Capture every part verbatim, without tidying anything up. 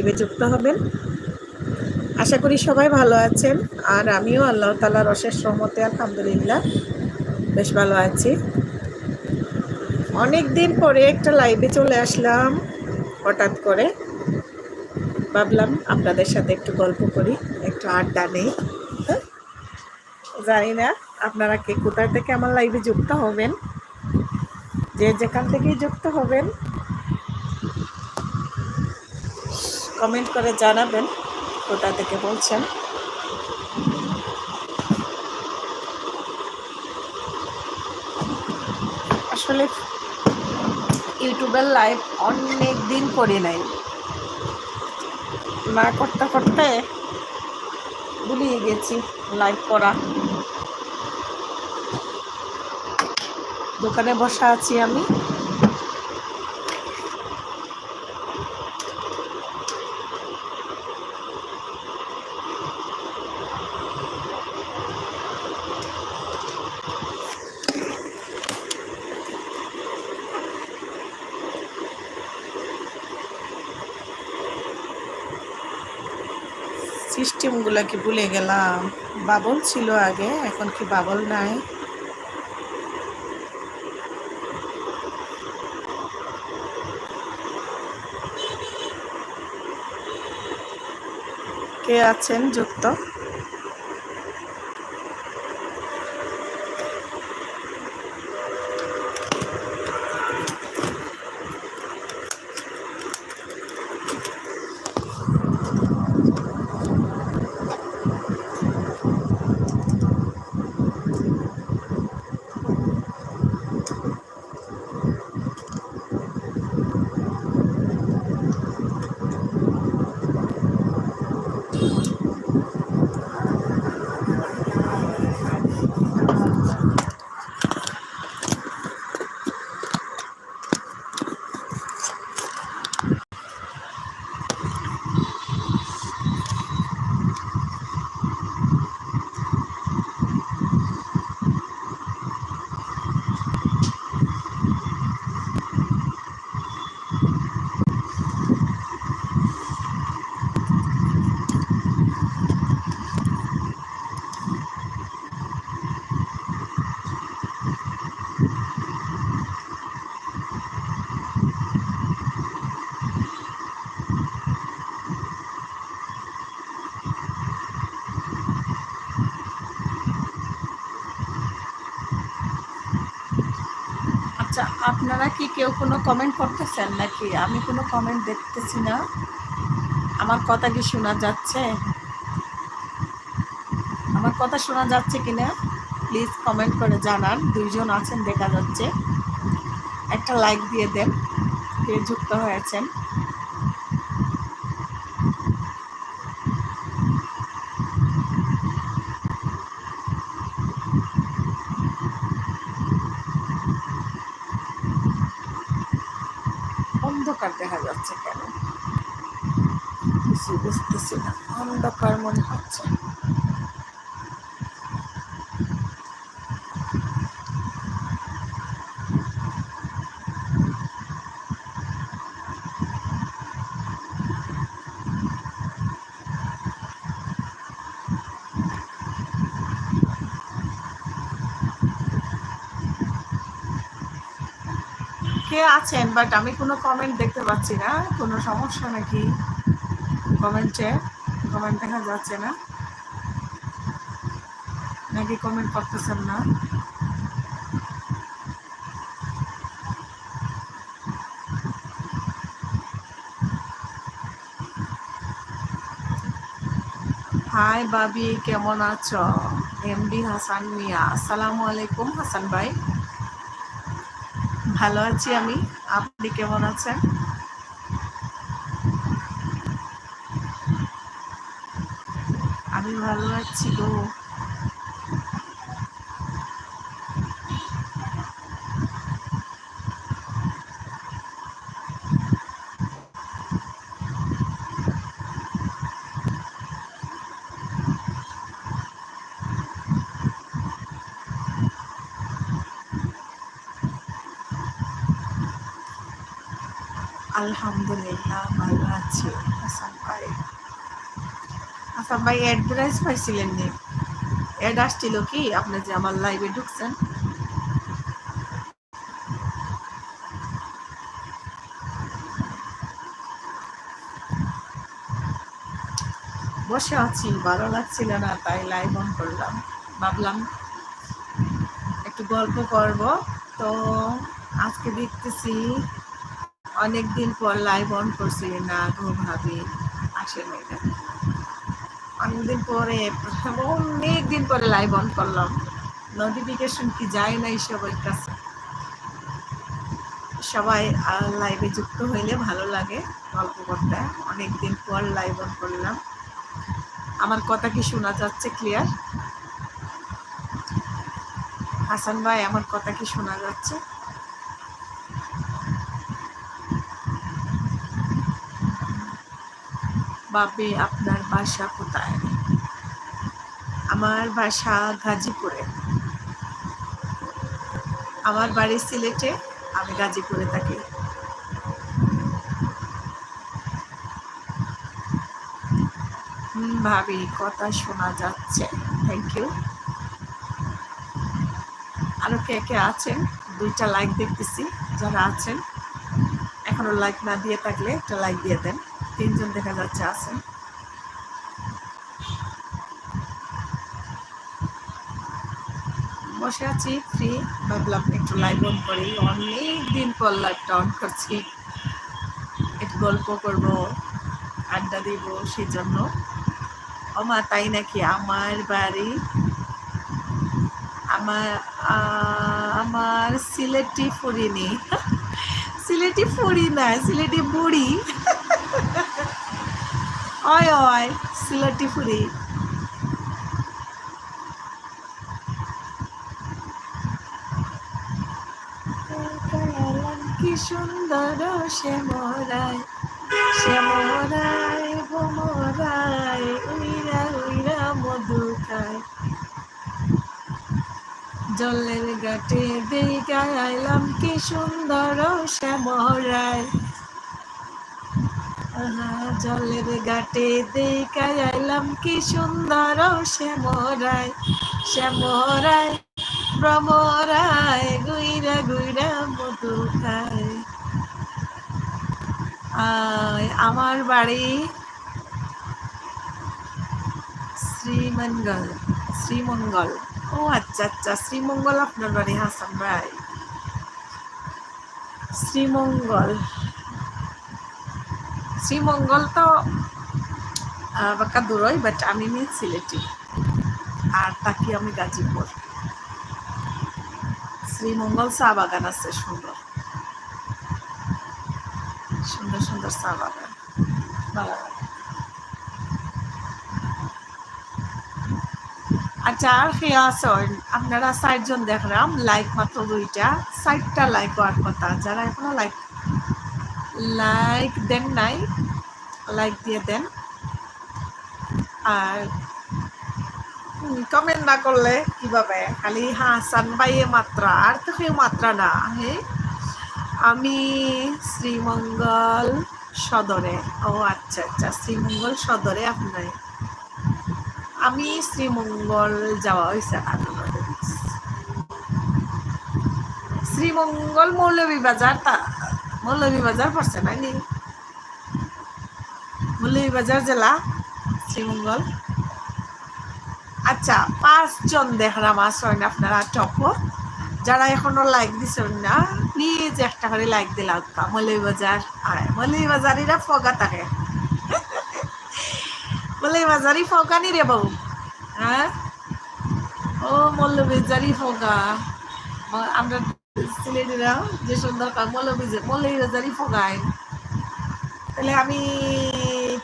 লাইভে যুক্ত হবেন। আশা করি সবাই ভালো আছেন, আর আমিও আল্লাহ তাআলার অশেষ রহমতে আলহামদুলিল্লাহ বেশ ভালো আছি। অনেক দিন পরে একটা লাইভে চলে আসলাম হঠাৎ করে, ভাবলাম আপনাদের সাথে একটু গল্প করি, একটু আড্ডা নেই। হ্যাঁ, জানি না আপনারা কে কোথা থেকে আমার লাইভে যুক্ত হবেন, যে যেখান থেকেই যুক্ত হবেন কমেন্ট করে জানাবেন কোথা থেকে বলছেন। আসলে ইউটিউবের লাইভ অনেক দিন করি নাই, না করতে করতে ভুলিয়ে গেছি লাইভ করা। দোকানে বসা আছি আমি। সিস্টেমগুলা কি ভুলে গেলাম? বাবল ছিল আগে, এখন কি বাবল নাই? কে আছেন যুক্ত? আচ্ছা, আপনারা কি কেউ কোনো কমেন্ট করতেছেন নাকি? আমি কোনো কমেন্ট দেখতেছি না। আমার কথা কি শোনা যাচ্ছে? আমার কথা শোনা যাচ্ছে কিনা প্লিজ কমেন্ট করে জানান। দুইজন আছেন দেখা যাচ্ছে, একটা লাইক দিয়ে দেন কে যুক্ত হয়েছেন। অন্ধকার দেখা যাচ্ছে কেন? কিছু বুঝতেছি না, অন্ধকার মনে হচ্ছে। কে আছেন, বাট আমি কোনো কমেন্ট দেখতে পাচ্ছি না। কোনো সমস্যা নাকি কমেন্টে? কমেন্ট দেখা যাচ্ছে না, নাকি কমেন্ট করতেছেন না? হাই ভাবি, কেমন আছো? এমডি হাসান মিয়া, আসসালামু আলাইকুম হাসান ভাই। ভালো আছি আমি, আপনি কেমন আছেন? আমি ভালো আছি গো। আলহামদুলিল্লাহ, ভালো আছি হাসান হাসান ভাই, অ্যাডভার্টাইজ পাইছিলেন নি? অ্যাড আসছিল কি আপনার যে আমার লাইভে ঢুকছেন? বসে আছি, ভালো লাগছিল না, তাই লাইভ অন করলাম। ভাবলাম একটু গল্প করব। তো আজকে দেখতেছি অনেকদিন পর লাইভ অন করছি। না গো ভাবি, আসে নাই না। অনেকদিন পরে, অনেকদিন পরে লাইভ অন করলাম। নোটিফিকেশন কি যায় না এই সবার কাছে? সবাই লাইভে যুক্ত হইলে ভালো লাগে গল্প করতে। অনেকদিন পর লাইভ অন করলাম। আমার কথা কি শোনা যাচ্ছে ক্লিয়ার? হাসান ভাই, আমার কথা কি শোনা যাচ্ছে? ভাবি, আপনার বাসা কোথায়? আমার বাসা গাজীপুরে। আমার বাড়ি সিলেটে, আমি গাজীপুরে থাকি। হুম, ভাবি, কথা শোনা যাচ্ছে। Thank you. আরো কে কে আছেন? দুইটা লাইক দেখতেছি। যারা আছেন, এখনো লাইক না দিয়ে থাকলে একটা লাইক দিয়ে দেন। তিনজন দেখা যাচ্ছে আছেন। বসে আছি ফ্রি, ভাবলাম একটু লাইভ অন করি। অনেক দিন পর লাইভটা অন করছি, একটু গল্প করব, আড্ডা দিব, সেই জন্য। ও মা, তাই নাকি? আমার বাড়ি, আমার, আহ, আমার সিলেটি ফুরিনি। সিলেটি ফুরি না, সিলেটি বুড়ি। অয়, অয়, সিলেটি ফুরি। কি সুন্দর শ্যামরায়, শ্যামরায়, ভ্রমরায়, উইরা উইরা মধু খায়। জলের ঘাটে দেইখা আইলাম কি সুন্দর শ্যামরায়। আহা, জলের ঘাটে দেইখা আইলাম কি সুন্দর শ্যামরায়, শ্যামরায়, ভ্রমরায়, গুইরা গুইরা মধু খায়। আয়, আমার বাড়ি শ্রীমঙ্গল, শ্রীমঙ্গল। ও আচ্ছা, আচ্ছা, শ্রীমঙ্গল আপনার বাড়ি, হাসান ভাই। শ্রীমঙ্গল, শ্রীমঙ্গল তো, আহ, বাক্কা দূরই, but আমি নি সিলেটি, আর থাকি আমি গাজীপুর। শ্রীমঙ্গল চা বাগান আছে, সুন্দর সুন্দর সুন্দর চা বাগান, ভালো লাগে। আচ্ছা, আর কে আছইন? আপনারা চাইরজন দেখরাম, লাইক মাত্র দুইটা, চাইরটা লাইক অওয়ার কথা। যারা এখনো লাইক, লাইক দেন নাই, লাইক দিয়ে দেন। আর, হুম, কমেন্ট না করলে কিভাবে? খালি হাসান ভাইয়ে মাতরা, আর তো কেউ মাতরা না। হে, আমি শ্রীমঙ্গল সদরে। ও আচ্ছা, আচ্ছা, শ্রীমঙ্গল সদরে আপনি। আমি শ্রীমঙ্গল যাওয়া হইছে না কোনোদিন। শ্রীমঙ্গল মৌলভীবাজার, তা মৌলভীবাজার পড়ছে না নি? মৌলভীবাজার জেলা, শ্রীমঙ্গল। আচ্ছা, পাঁচজন দেখরাম আছইন আপনারা টপো। যারা এখনো লাইক দিছইন না, প্লিজ একটা করি লাইক দিলাউক্কা। মৌলভীবাজার, আয়, মৌলভীবাজারিরা ফগা থাকে। মৌলভীবাজারি ফগা নি রে বাবু? হ্যাঁ? ও মৌলভীবাজারি ফগা। ম-, আমরা সিলেটিরা যে সুন্দর কয় মৌলভীবাজার, মৌলভীবাজারি ফগাইন। তাহলে আমি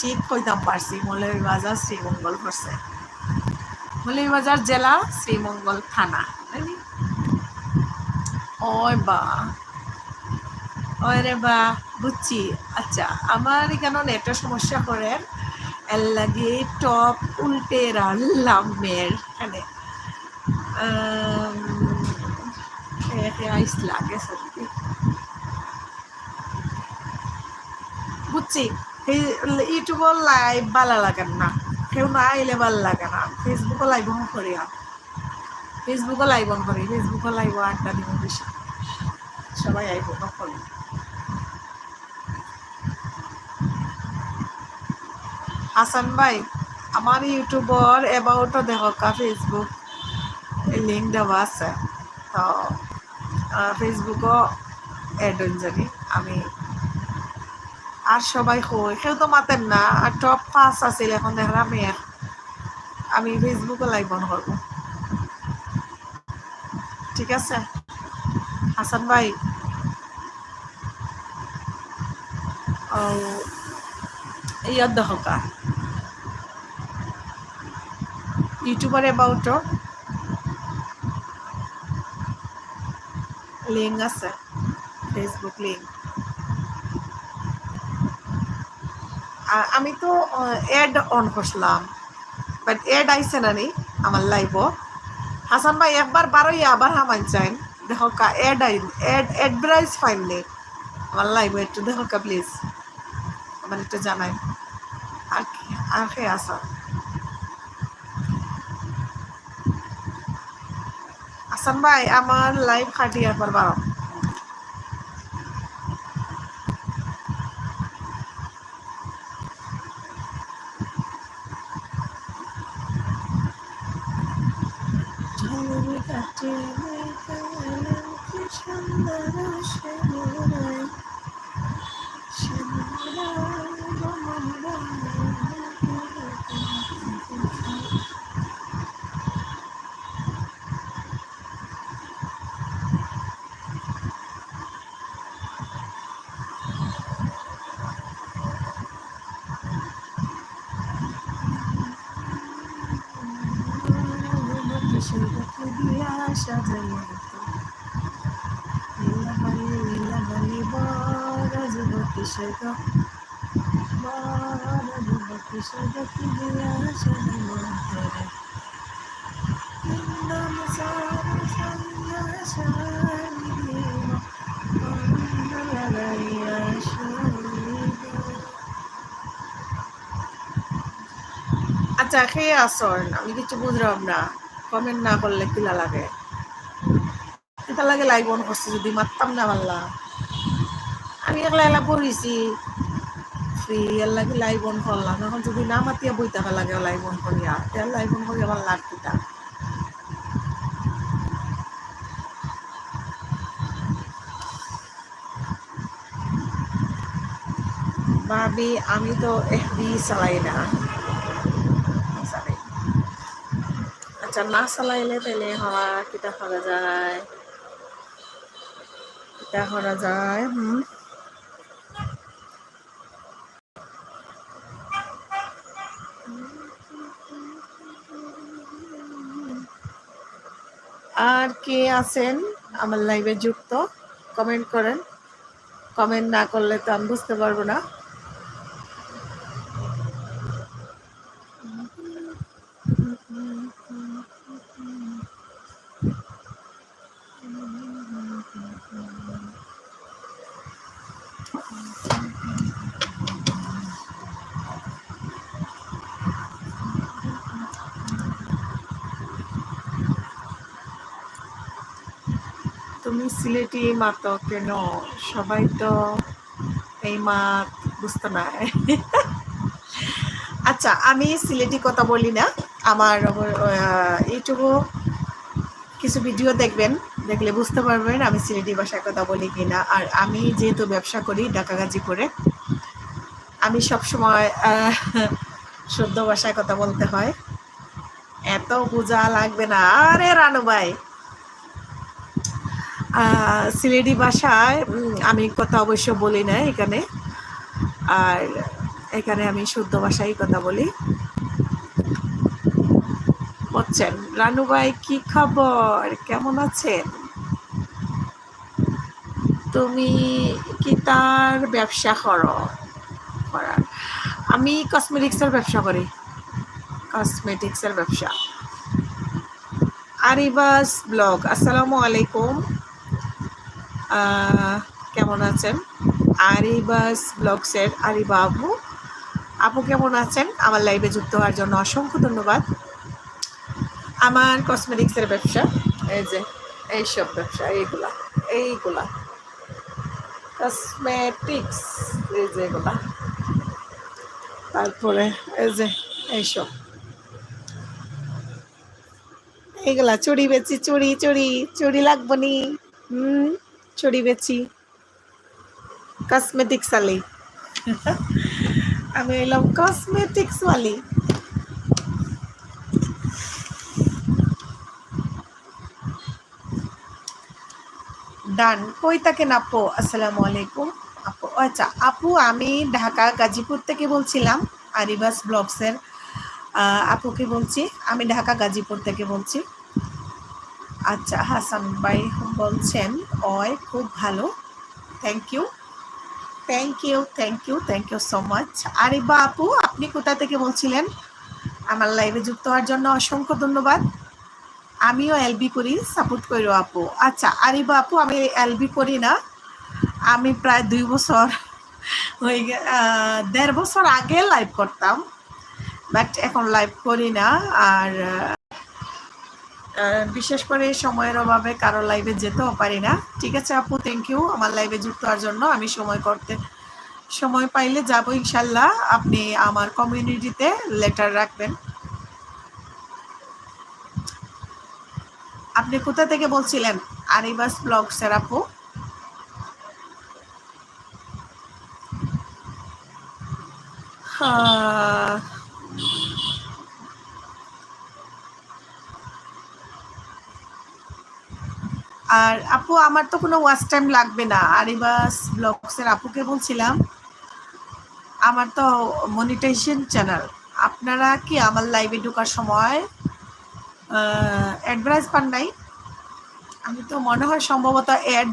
ঠিক কইতাম পারছি, মৌলভীবাজার শ্রীমঙ্গল পড়ছে। মৌলভীবাজার জেলা, শ্রীমঙ্গল থানা, তাই নি? ওই বা, ওই রে বা, বুঝছি। আচ্ছা, আমার এখানে নেটের সমস্যা করে, এর লাগি টপ উল্টে রাখলাম মেয়ের এখানে। আম, কে কে আইসলা, গেছে নাকি? বুঝছি, এই ইউটিউবর লাইভ ভালা লাগের না। কেউ না আইলে ভালা লাগে না। Facebook-ও live on করি, Facebook-ও live on করি, Facebook-ও live আড্ডা দিব বেশি। সবাই আইব, সকলে। হাসান ভাই, আমার YouTube-অর about-ও দেখউক্কা, Facebook link দেওয়া আছে। তো, আহ, Facebook-ও add অইন জানি আমি। আর সবাই কই, কেউ তো মাতের না। আর top পাঁচ আছিল, এখন দেখলাম এক। আমি Facebook-ও live on করব, ঠিক আছে হাসান ভাই? ও, ইয়াত দেখউক্কা, YouTube-অর about-ও link আছে, Facebook link। আ-, আমি তো, আহ, ad on করছিলাম, but ad আইছে না নি আমার live-ও। হাসান ভাই একবার বারইয়া আবার হামাইন চাইন, দেখউক্কা ad আইন, ad, advertise পাইন নি আমার live-ও, একটু দেখউক্কা please, আমার একটু জানাইন। আর কি, আর কে আছে? হাসান ভাই, আমার live কাটি একবার বারো। আচ্ছা, কে আছইন? আমি কিছু বুঝলাম না। Comment না করলে কিলা লাগে? কিতার লাগি live on করছি যদি মাততাম না পারলাম? আমি একলা একলা পড়ছি, free, এর লাগি live on করলাম। এখন যদি না মাতিয়া বই থাকা লাগে live on করিয়া, তে live on করিয়া আমার লাভ কিতা? ভাবি, আমি তো FB চালাই না। Sorry। আচ্ছা, না চালাইলে তাইলে হওয়া কিতা করা যায়? কিতা করা যায়? হুম। আর কে আছেন আমার live-এ যুক্ত? Comment করেন। Comment না করলে তো আমি বুঝতে পারবো না। তুমি সিলেটি মাতো কেন? সবাই তো এই মাত বুঝতো না। আচ্ছা, আমি সিলেটি কথা বলি না। আমার, আহ, YouTube-ও কিছু video দেখবেন, দেখলে বুঝতে পারবেন আমি সিলেটি ভাষায় কথা বলি কিনা। আর আমি যেহেতু ব্যবসা করি, ঢাকা গাজীপুরে, আমি সবসময়, আহ, শুদ্ধ ভাষায় কথা বলতে হয়। এত বোঝা লাগবে না। আরে রানু ভাই, আহ, সিলেটি ভাষায়, উম, আমি কথা অবশ্য বলি না এখানে, আর এখানে আমি শুদ্ধ ভাষায় কথা বলি। বুঝছেন? রানু ভাই, কি খবর? কেমন আছেন? তুমি কিতার ব্যবসা করো? করার। আমি cosmetics-এর ব্যবসা করি, cosmetics-এর ব্যবসা। আরিবাস ব্লগ, আসসালামু আলাইকুম। আহ, কেমন আছেন? আরিবাস ব্লগসের আরিবা আপু, আপু কেমন আছেন? আমার লাইভে যুক্ত হওয়ার জন্য অসংখ্য ধন্যবাদ। আমার কসমেটিক্সের ব্যবসা, এই যে এইসব ব্যবসা, এইগুলা, এইগুলা কসমেটিক্স, এই যে এগুলা, তারপরে এই যে এইসব, এইগুলা চুড়ি বেচি, চুড়ি, চুড়ি, চুড়ি লাগবো নি? হুম, চুড়ি বেচি, কসমেটিক্স আলি। আমি হইলাম কসমেটিক্স ওয়ালি। ডান। কই থাকেন আপু? আসসালামু আলাইকুম। আপু, আচ্ছা আপু, আমি ঢাকা গাজীপুর থেকে বলছিলাম, আরিবাস ব্লগসের, আহ, আপুকে বলছি। আমি ঢাকা গাজীপুর থেকে বলছি। আচ্ছা, হাসান ভাই বলছেন, "ওই খুব ভালো।" Thank you, thank you, thank you, thank you so much। আরিবা আপু, আপনি কোথা থেকে বলছিলেন? আমার লাইভে যুক্ত হওয়ার জন্য অসংখ্য ধন্যবাদ। আমিও এলবি করি, সাপোর্ট করো আপু। আচ্ছা আরিবা আপু, আমি এলবি করি না, আমি প্রায় দুই বছর হয়ে গে-, আহ, দেড় বছর আগে লাইভ করতাম, বাট এখন লাইভ করি না। আর আহ, আহ, বিশেষ করে সময়ের অভাবে কারো লাইভে যেতেও পারি না। ঠিক আছে আপু, থ্যাংক ইউ আমার লাইভে যুক্ত হওয়ার জন্য। আমি সময় করতে, সময় পাইলে যাব ইনশাল্লাহ। আপনি আমার কমিউনিটিতে লেটার রাখবেন। আপনি কোথা থেকে বলছিলেন? আরিবাস ব্লগসের আপু। হ্যাঁ। আর আপু, আমার তো কোনো ওয়াচ টাইম লাগবে না। আরিবাস ব্লগসের আপুকে বলছিলাম, আমার তো মনিটাইজেশন চ্যানেল। আপনারা কি আমার লাইভে ঢোকার সময় অ্যাডভার্টাইজ পান নাই? আমি তো মনে হয় সম্ভবত অ্যাড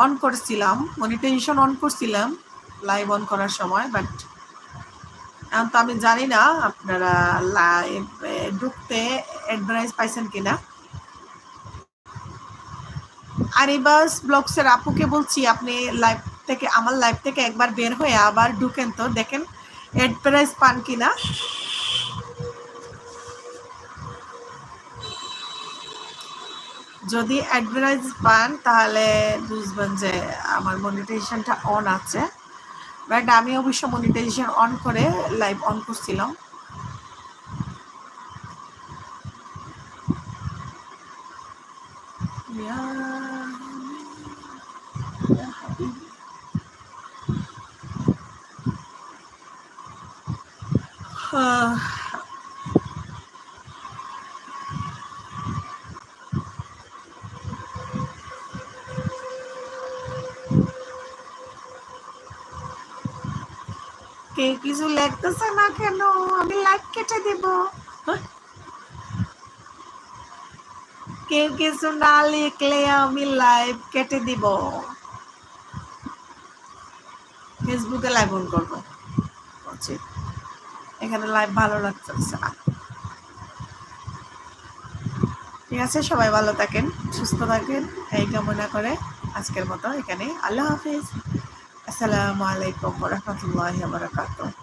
অন করছিলাম, মনিটাইজেশন অন করছিলাম লাইভ অন করার সময়, বাট এখন তো আমি জানি না আপনারা লাইভে ঢুকতে অ্যাডভার্টাইজ পাইছেন কিনা। আরিবাস ব্লগসের আপুকে বলছি, আপনি লাইভ থেকে, আমার লাইভ থেকে একবার বের হয়ে আবার ঢুকেন তো, দেখেন অ্যাডভার্টাইজ পান কিনা। যদি অ্যাডভার্টাইজ পান, তাহলে বুঝবেন যে আমার মনিটাইজেশনটা অন আছে। বাট আমি অবশ্য মনিটাইজেশন অন করে লাইভ অন করছিলাম। ইয়া, ইয়া হাবিবি। হ্যাঁ। কেউ কিছু লেখতেছে না কেন? আমি লাইভ কেটে দিব। কেউ কিছু না লিখলে আমি লাইভ কেটে দিব। ফেসবুকে লাইভ অন করবো। বুঝছি। এখানে লাইভ ভালো লাগতেছে না। ঠিক আছে, সবাই ভালো থাকেন, সুস্থ থাকেন, এই কামনা করে আজকের মতো এখানে। আল্লাহ হাফিজ। আসসালামু আলাইকুম ওয়া রাহমাতুল্লাহি ওয়া বারাকাতুহু।